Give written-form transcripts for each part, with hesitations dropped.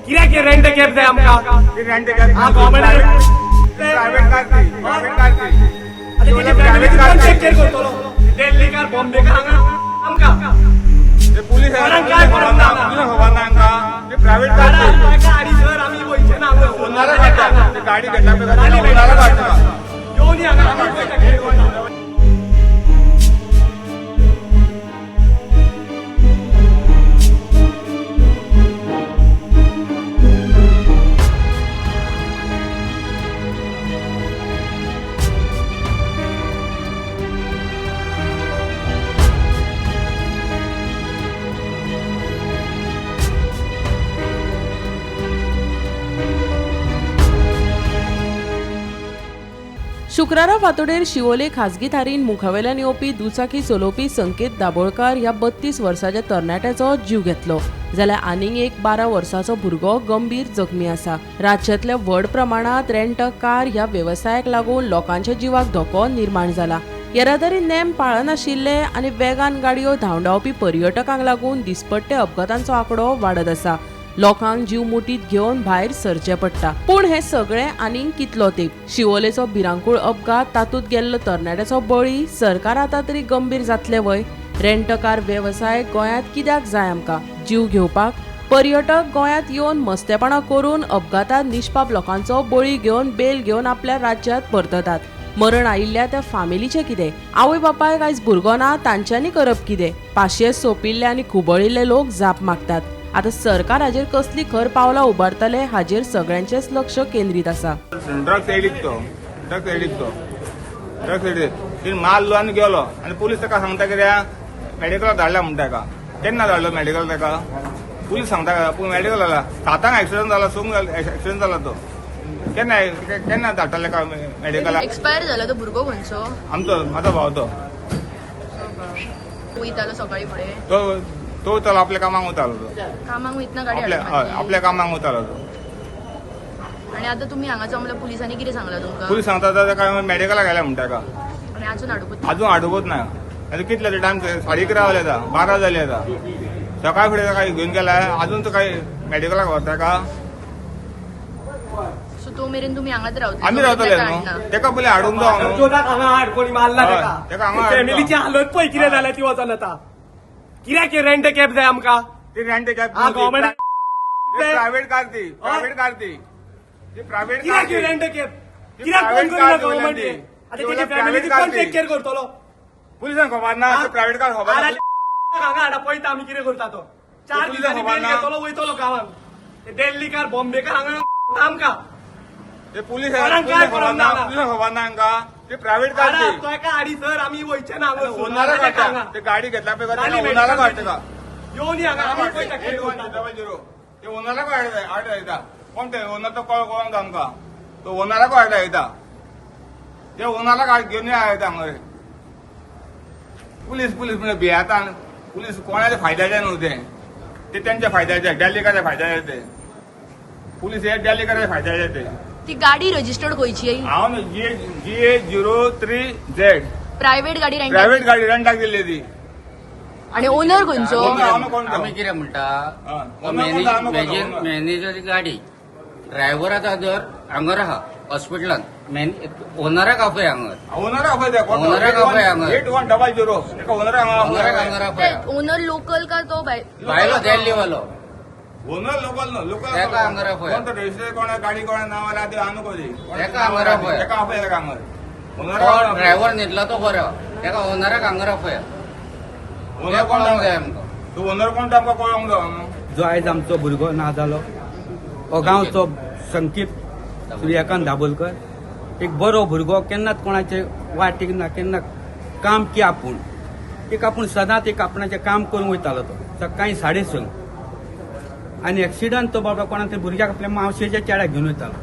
कित्याक rent cab जाय आमकां? ती रेंट कॅब हा, government- private car ती, प्रायव्हेट कार ती. आतां तेजी फॅमिली कोण टेक केअर करतलो? दिल्लीकार, बॉम्बेकार हांगा आमकां ते पुलीस कोणाक काय खबर करप ना, ना. पुलिसांक खबर ना हांकां. ती प्रायव्हेट कार ती. गाडी सर आमी वयचे ना. ओनराक हाडटा. ती गाडी घेतला पळय, ओनराक हाडटा. येवन हांगा आमी पळयता कितें करता. शुक्रारा फांतोडेर शिवोले खाजगी थारीन मुखावेल्यान येवपी दुचाकी चलोवपी संकेत दाबोळकार ह्या 32 वर्साच्या तरणाट्याचो जीव घेतलो, जाल्यार आनीक एक 12 वर्साचो भुरगो गंभीर जखमी आसा. राज्यांतल्या व्हड प्रमाणात रेंट कार ह्या वेवसायाक लागून लोकांच्या जिवाक धोको निर्माण जाला. येरादारी नेम पाळनाशिल्ले आनी वेगान गाडयो धांवडावपी पर्यटकांक लागून दिसपट्टे अपघातांचो आंकडो वाडत आसा. लोकांक जीव मुठीत घेवन भायर सरचें पडटा. पूण हें सगळें आनीक कितलो तेंप? शिवोलेचो भिरांकूळ अपघात, तातूंत गेल्लो तरणाट्याचो बळी, सरकार आतां तरी गंभीर जातलें वय? रेंटकार वेवसाय गोंयांत कित्याक जाय आमकां? जीव घेवपाक? पर्यटक गोंयांत येवन मस्तेपणां करून अपघातांत निष्पाप लोकांचो बळी घेवन बेल घेवन आपल्या राज्यांत परततात. मरण आयिल्ल्या त्या फामिलीचें कितें? आवय बापायक आयज भुरगो ना, तांच्यांनी करप कितें? पाशयेंस सोंपिल्ले आनी खुबळिल्ले लोक जाप मागतात. आतां सरकार हाजेर कसली खर पावलां उबारतले हाजेर सगळ्यांचेंच लक्ष केंद्रीत आसा. ड्रग्स एडिक्ट तो, ड्रग्स एडिक्ट तो, ड्रग्स एडिक्ट. तिने मारलो आनी गेलो आनी पुलीस ताका सांगता कित्याक मेडिकलाक धाडला म्हणटा ताका. केन्ना धाडलो मेडिकल ताका? पुलीस सांगता पूण मेडिकल जाला 7 एक्सिडंट जाला, 6 एक्सिडंट जाला तो. केन्ना केन्ना धाडटले का मेडिकलाक? एक्सपायर जाला तो भुरगो खंयचो? आमचो, म्हाजो भाव तो. वयतालो सकाळी फुडें? तो तो वतालो आपल्या कामाक वतालो तो. कामाक वयतना गाडी आपल्या हाडून हय, मारली. आपल्या कामाक वतालो तो. आणि आता तुम्ही हांगा जमला, पुलिसांनी कितें सांगला तुमकां? पुलीस सांगता ताका मेडिकलाक गेल्या म्हणटा ताका. आणि अजून हाडूंक अजून हाडूंकच ना. आतां कितले ते टायम? 11:30 जाले आतां, 12 जाली आतां. सकाळ फुडें ताका घेवन गेला, अजून तो काय मेडिकलाक व्हरता का? सो तो मेरेन तुम्ही हांगाच रावतले? आमी रावतले न्हू, ताका पयलीं हाडूंक जावो न्हू. जोदाक हांगा हाड, कोणी मारला हय, तेका. तेका हांगा हाड. फॅमिलीची हालत पळय कितें जाल्या ती. वचोन आतां कित्याक रेंट कॅब जाय आमकां? ती रेंट कॅब हा, government- private car ती, प्रायव्हेट कार ती, ती प्रायव्हेट कार कित्याक ती. Rent cab? ती कित्याक कोण private करिना car government? ती. आतां ती तेजी private फॅमिली car कोण ती. टेक केअर करतलो? पुलिसांक खबर ना? प्रायव्हेट कार खबर ना? हांगा हाडा, पळयता आमी कितें करता तो. 4 पुलिसांक दिसांनी खबर बेल ना? घेतलो, वयतलो गांवांत. दिल्लीकार, बॉम्बेकार हांगा आमकां ते पुलीस कोणाक काय खबर करप ना? ना. पुलिसांक खबर ना हांकां? ती प्रायव्हेट कार हाडा ती. तो एका हाडी सर आमी वयचे ना. ओनराक हाडटा. ते गाडी घेतला पळय, ओनराक हाडटा ताका. येवन हांगा आमी पळयता कितें करता तो. 8100. ते ओनराक हाडटा येता. कोण ते ओनर तो कळोंक जाय आमकां. तो ओनराक हाडटा येता, ते ओनराक घेवन येता हांगा. पुलीस पुलीस म्हणजे भियेता. पुलीस कोणाच्या फायद्याचे न्हू ते, ते त्यांच्या फायद्याचे, डेल्लीकाच्या फायद्याचे ते पुलीस, हे डेल्लीकाच्या फायद्याचे ते. ती गाडी रजिस्टर्ड खंयची? हांव G G A 03 Z. Private गाडी रेंट? प्रायव्हेट गाडी रेंटाक दिल्ली ती. आणि ओनर खंयचो? ओनर हांव कोण तो? आमी कितें म्हणटा, हा, ओनर कोण तो? आमी कोण तो? ओनर. मॅनेजर गाडी ड्रायव्हर आतां जर हांगर आहा हॉस्पिटलान, ओनराक आपय हांगर. ओनराक आपय. ओनराक आपय हांगा. 8100 एका ओनराक हांगा ओनराक आपय. हांगर आपय. ओनर लोकल का तो भाय? भायलो दिल्लीवालो. ओनर लोकल न्हू, लोकल. तेका हांगर आपय. कोण तो रजिस्टर, कोण गाडी कोणा नांवार आहा ती आमी कोणी. तेका हांगर आपय. तेका आपय, तेका हांगर. तो ओनराक ड्रायव्हर न्हिदला तो बरो, तेका ओनराक हांगर आपय. ओनर कोण कळोंक जाय आमकां. तो ओनर कोण तो आमकां कळोंक जाय न्हू. जो आयज आमचो भुरगो ना जालो हो गांवचो संकेत सूर्यकांत दाबोलकर, एक बरो भुरगो, केन्नाच कोणाचे वाटेक ना, केन्ना काम की आपूण एक आपूण सदांच एक आपणाचें काम करूंक वयतालो तो सकाळी 6:30 आनी एक्सिडंट तो बाबा कोणा तरी भुरग्याक आपल्या मावशेच्या चेड्याक घेवन वयतालो.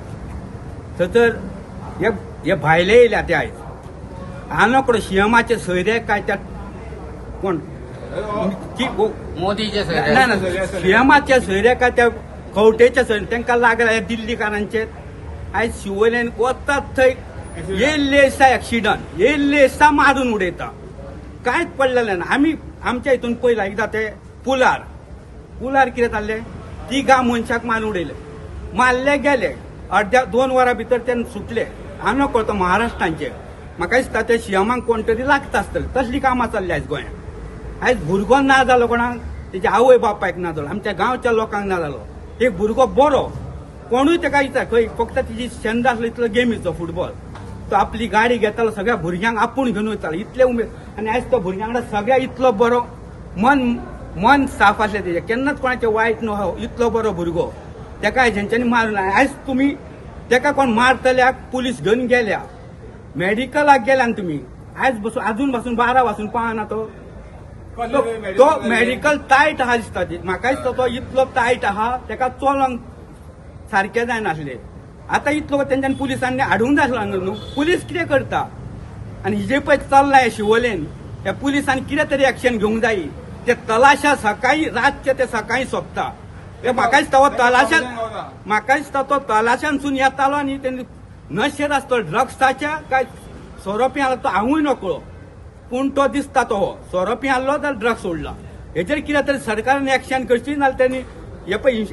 थंयसर हे भायले येयल्या ते आयज आनोकडो सीएमाचे सोयरे काय त्या कोण की मोदीचे ना ना, सीएमाच्या सोयऱ्या काय त्या खवटेच्या सोयऱ्या तांकां लागला दिल्लीकारांचे. आयज शिवोल्यान वतात थंय येयल्ले दिसा एक्सिडंट, येयल्ले दिसा मारून उडयता, कांयच पडलेलें ना. आमी आमच्या हितून पयला एकदां ते पुलार, पुलार कितें जाल्लें तिगां मनशाक मारून उडयले, मारले गेले. अर्द्या 2 वरां भितर ते सुटले. हांव नको तो महाराष्ट्रांचे, म्हाका दिसता ते सीएमाक कोण तरी लागता आसतले. तसली कामां चल्ल्या आयज गोंयांत. आयज भुरगो ना जालो कोणाक, तेच्या आवय बापायक ना जालो, आमच्या गांवच्या लोकांक ना जालो. एक भुरगो बरो, कोणूय तेका विचार खंय, फक्त तिजी छंद आसलो इतलो गेमीचो फुटबॉल. तो आपली गाडी घेतालो, सगळ्या भुरग्यांक आपूण घेवन वयतालो, इतले उमेद. आनी आयज तो भुरग्यां वांगडा सगळ्या इतलो बरो, मन मन साफ आसलें तेजें, केन्नाच कोणाचें वायट न्हू, इतलो बरो भुरगो. तेका हेंच्यांनी मारून आयज तुमी तेका कोण मारतल्याक पुलीस घेवन गेल्या, मेडिकलाक गेल्या. आनी तुमी आयज बसून अजून बसून 12 वाजून पावना तो तो मेडिकल टायट आहा दिसता. म्हाका दिसता तो इतलो टायट आहा, तेका चलोंक सारकें जायनासलें. आतां इतलो तेंच्यानी पुलिसांनी हाडूंक जाय आसलो न्हू. पुलीस कितें करता? आनी हिजे पळय चल्ला हे शिवोलेन, ह्या पुलिसांनी कितें तरी एक्शन घेवंक जाय. ते तलाशा सकाळी रातचे ते सकाळी सोंपता. ते म्हाका दिसता हो तलाशान, म्हाका दिसता तो तलाशानसून येतालो आनी तेणी नशेर आसतो, ड्रग्साच्या काय सोरो पियालो तो हांवूय नकळो, पूण तो दिसता तो हो सोरो पियालो जाल्यार ड्रग्स सोडला. हेचेर कितें तरी सरकारान एक्शन करची, नाजाल्यार तेणी हे पळय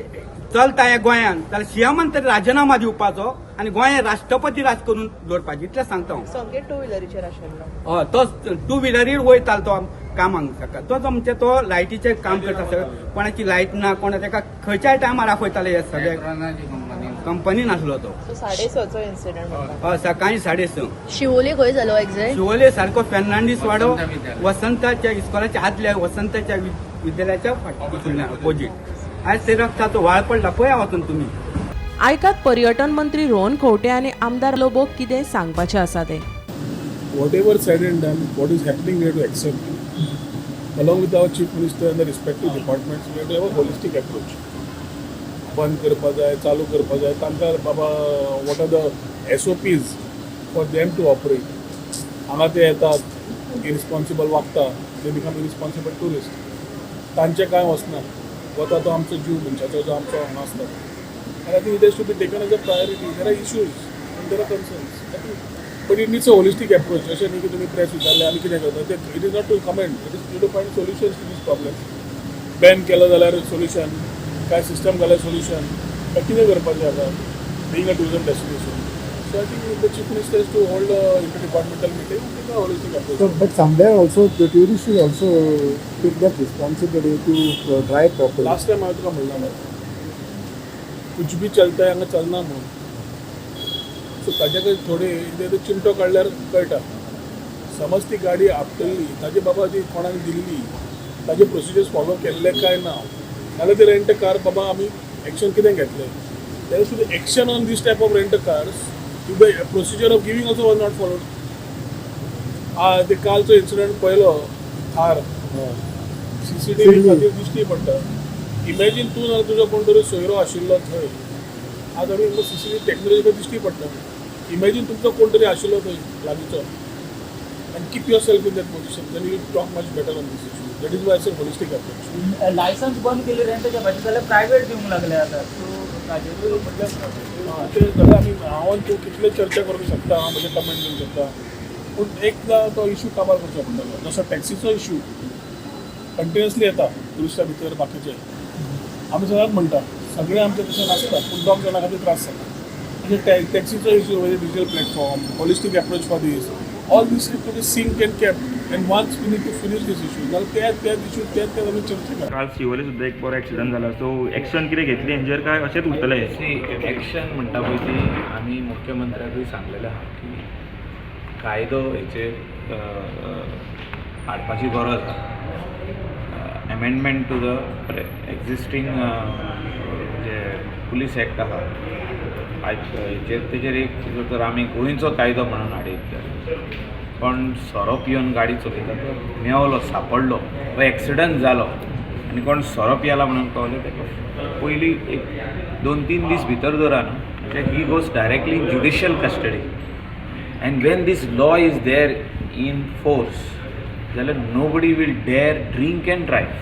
चलता हे गोंयांत जाल्यार सीएमान तरी राजिनामा दिवपाचो आनी गोंयांत राष्ट्रपती राज करून दवरपाचें, इतलें सांगता हांव. संकेत टू व्हिलरीचेर आशिल्लो. हय, तो टू व्हिलरीर वयतालो तो कामाक सकाळ. तोच आमचे तो लायटीचें काम करता सगळें. कोणाची लायट ना, कोणा तेका खंयच्याय टायमार आपयताले. हे सगळे कंपनी नासलो तो. 6:30 इन्सिडंट. हय, सकाळी 6:30. शिवोले खंय जालो एक्झॅक्ट? शिवोले सारको फेर्नांडीस वाडो, वसंताच्या इस्कॉलाच्या आदल्या वसंताच्या विद्यालयाच्या अपोजीट. आयज ते रक्ताचो व्हाळ पडला, पळया वचून तुमी. आयकात पर्यटन मंत्री रोहन खंवटे आनी आमदार लोबो कितें सांगपाचें आसा तें. Whatever said and done, what is happening, we have to accept. Along with our chief minister and the respective departments, we have to have a holistic approach. बंद करपा जाय, चालू करपा जाय, तांकां बाबा what are the SOPs for them to operate. हांगा ते येतात, इरिस्पॉन्सिबल वागता, they become irresponsible tourist. तांचें कांय वचना, वता तो आमचो जीव मनशाचो जो आमचो हांगा आसता. आनी I think it has to be taken as a priority. There are issues and there are concerns, but it needs a holistic approach. अशें न्ही की तुमी प्रेस विचारले आनी कितें करता ते. It is not to comment, it is to find solutions to this problem. Ban केलो जाल्यार सोल्युशन काय, सिस्टम घाल्यार सोल्युशन काय, कितें करपाचें आतां, being a tourism destination? So I think the chief minister is to hold inter departmental meeting, take a holistic approach. So, but somewhere also the tourists should also take that responsibility to drive properly. Last time हांवें तुका म्हणलां मरे, कुछ भी चलता है हांगा चलना म्हणून. सो ताजे कडेन थोडे एकदां ते चिमटो काडल्यार कळटा. समज ती गाडी आपटली, ताजे बाबा ती कोणाक दिल्ली, ताजे प्रोसिजर्स फॉलो केल्ले काय ना, नाल्यार ते रेंट कार बाबा आमी एक्शन कितें घेतलें? There should be action on this type of rent cars if the procedure of giving also was not followed. ते कालचो इन्सिडंट पळयलो, थार सीसीटीव्ही खातीर दिश्टी पडटा. इमॅजीन तूं नाल्यार तुजो कोण तरी सोयरो आशिल्लो थंय. आज आमी सीसीटीव्ही टेक्नॉलॉजी दिश्टी पडटा. इमॅजीन तुमचो कोण तरी आशिल्लो थंय लागींचो and keep yourself in that position, then you talk much better on this issue. That is why I holistic approach. Licence बंद केले रेंटाच्या भायर जाल्यार प्रायवेट दिवंक लागले आतां, सो ताजेरूय म्हटल्यार ते जाल्यार आमी, हांव आनी तूं कितले चर्चा करूंक शकता, हांव म्हजे कमेंट दिवंक शकता, पूण एकदां तो इशू काबार करचो पडटलो. जसो टॅक्सीचो इशू कंटिन्युअसली येता टुरिस्टा भितर, बाकीचे आमी सदांच म्हणटा सगळे आमचे तशें नासता, पूण दोग जाणां खातीर त्रास जाता. म्हणजे टॅक्सीचो इशू म्हणजे digital platform, holistic approach for this, all this need to be sync and kept, and once we need to finish this issue, नाल्यार त्याच त्याच इशू त्याच त्याच आमी चर्चा करा. काल शिवोले सुद्दां एक बरो एक्सिडंट जाला, सो एक्शन कितें घेतली हेंचेर काय अशेंच उरतलें? सी, एक्शन म्हणटा पळय ती आमी मुख्यमंत्र्याकूय सांगलेलें आहा की कायदो हेचेर हाडपाची गरज आहा, amendment to the existing J police act आहा हेचेर. तेजेर एक जर तर आमी गोंयचो कायदो म्हणून हाडयत जाल्यार, कोण सोरो पिवन गाडी चलयता तो मेवलो, सापडलो वा एक्सिडंट जालो आनी कोण सोरो पियेला म्हणून कळ्ळें, ताका पयलीं एक 2-3 दीस भितर दवरा न्हू, म्हणजे he goes directly in judicial custody. And when this law is there in force जाल्यार nobody will dare drink and drive.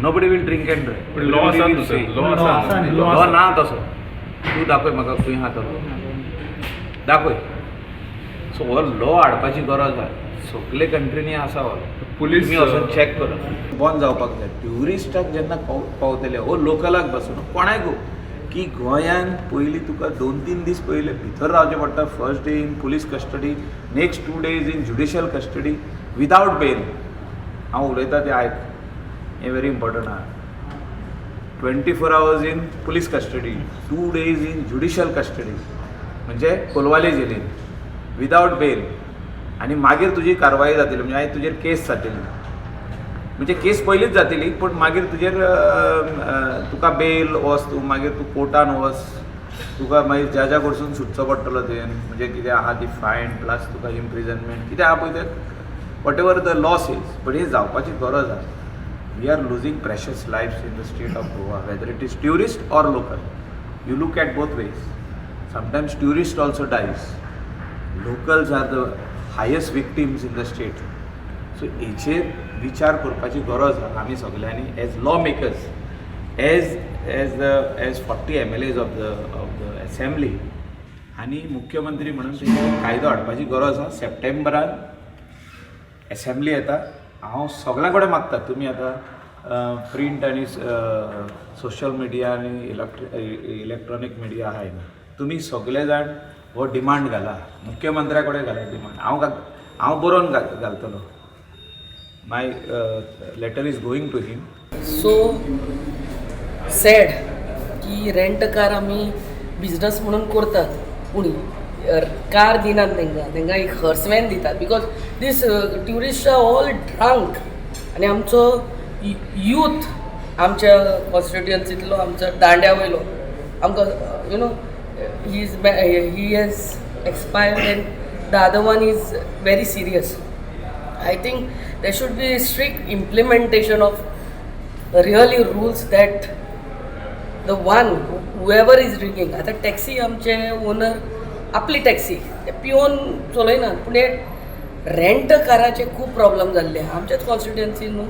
Nobody will drink and drive. पण law आसा न्हू सर, law आसा. लॉ ना तसो. तूं दाखय म्हाका खंय आहा तो लॉ, दाखय. सो हो लॉ हाडपाची गरज आहा. सगळे कंट्रीनी आसा हो. पुलीस, तुमी वचून चॅक करा. बंद जावपाक जाय. ट्युरिस्टाक जेन्ना पावतले वो लोकलाक बसून कोणाकू की गोंयान पयलीं तुका 2-3 दीस पयलीं भितर रावचें पडटा. First day in police custody, next 2 days in judicial custody without bail. हांव उलयता तें आयक, हें व्हेरी इम्पॉर्टंट आहा. 24 hours in police custody, 2 days in judicial custody, म्हणजे कोलवाले जेलीन विदावट बेल. आनी मागीर तुजी कारवाई जातली, म्हणजे मागीर तुजेर केस जातली, म्हणजे केस पयलींच जातली, पूण मागीर तुजेर तुका बेल वच, तूं मागीर तूं कोर्टान वच, तुका मागीर जजा कडसून सुटचो पडटलो तुवें, म्हणजे कितें आहा ती फायन प्लस तुका इम्प्रिजनमेंट कितें आहा पळय तें, whatever the law is. But हें जावपाची गरज आहा. We are losing precious lives in the state of Goa, whether it is tourist or local. You look at both ways. Sometimes tourist also dies. Locals are the highest victims in the state. So हेचेर विचार करपाची गरज आहा आमी सगल्यांनी as law makers, as 40 MLAs of the assembly. आनी मुख्यमंत्री म्हणून तेजेर कायदो हाडपाची गरज आहा. सप्टेंबरान एसेंब्ली येता. हांव सगल्यां कडेन मागता, तुमी आतां प्रिंट आनी सोशल मिडिया आनी इलेक्ट्रॉनीक मिडिया आहाय न्हू, तुमी सगळे जाण हो डिमांड घाला, मुख्यमंत्र्या कडेन घाला डिमांड. हांव बरोवन घालतलो. My letter is going to him. So sad की रेंट कार आमी बिजनस म्हणून करतात, पूण कार दिनात तांकां, तांकां एक हर्स व्हॅन दितात because these tourist are all drunk. आनी आमचो यूथ आमच्या कॉन्स्टिट्युएन्सींतलो, आमचो दांड्या वयलो आमकां he has expired and the other one is very serious. I think there should be strict implementation of really rules that the one whoever is drinking. आतां taxi आमचे owner आपली taxi ते पिवन चलयनात, पूण हे रेंट काराचे खूब प्रॉब्लम जाल्ले आहा आमच्याच कॉन्स्टिट्युएन्सी न्हू,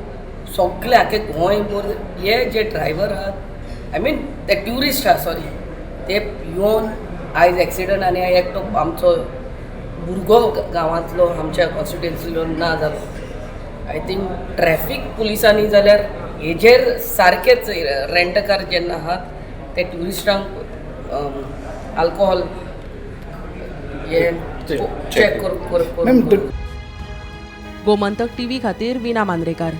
सगळे आख्खे गोंयभर हे जे ड्रायव्हर आहात, I mean ते ट्युरिस्ट आहा, सॉरी, ते पिवन आयज एक्सिडंट आनी एकटो आमचो भुरगो गांवांतलो आमच्या कॉन्स्टिट्युएन्सीलो ना जालो. I think traffic पुलिसांनी जाल्यार हेजेर सारकेच रेंट कार जेन्ना आहात ते ट्युरिस्टांक आल्कोहोल हे चॅक करून. गोमंतक टीव्ही खातीर विना मांद्रेकार.